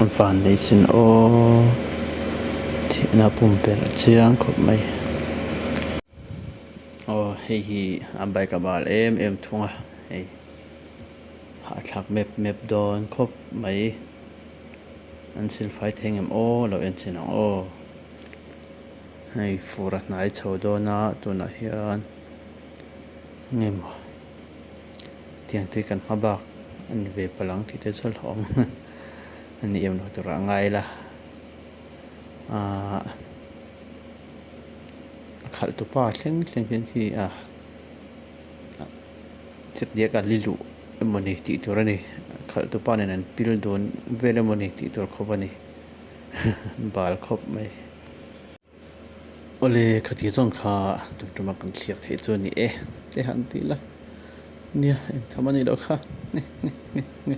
An van nei sin aw thihna pumpelh a chiang khawp mai. Aw hei hi a bike a bal em em thung a hei hahthlak mep mep dawn khawp mai an silfai thei ngem aw lo en chhin ang aw hei fur a hnai chho dawn a tunah hian nge maw. Tiang te kan hma bak a ni ve palh ang tih te chu a hlauhawm a ni em lo turah a ngai la ahh a khalh tu pa thleng thleng hian khi a chutiang a li luh emawni tih tur a ni a khalh tu pa nen an pil dun vel emawni tih tur khawp a ni bal khawp mai. Awle khati zawng kha tum tuma kan thliak theih chu a ni e te han ti la nia engtham a nih loh kha nge nge nge nge.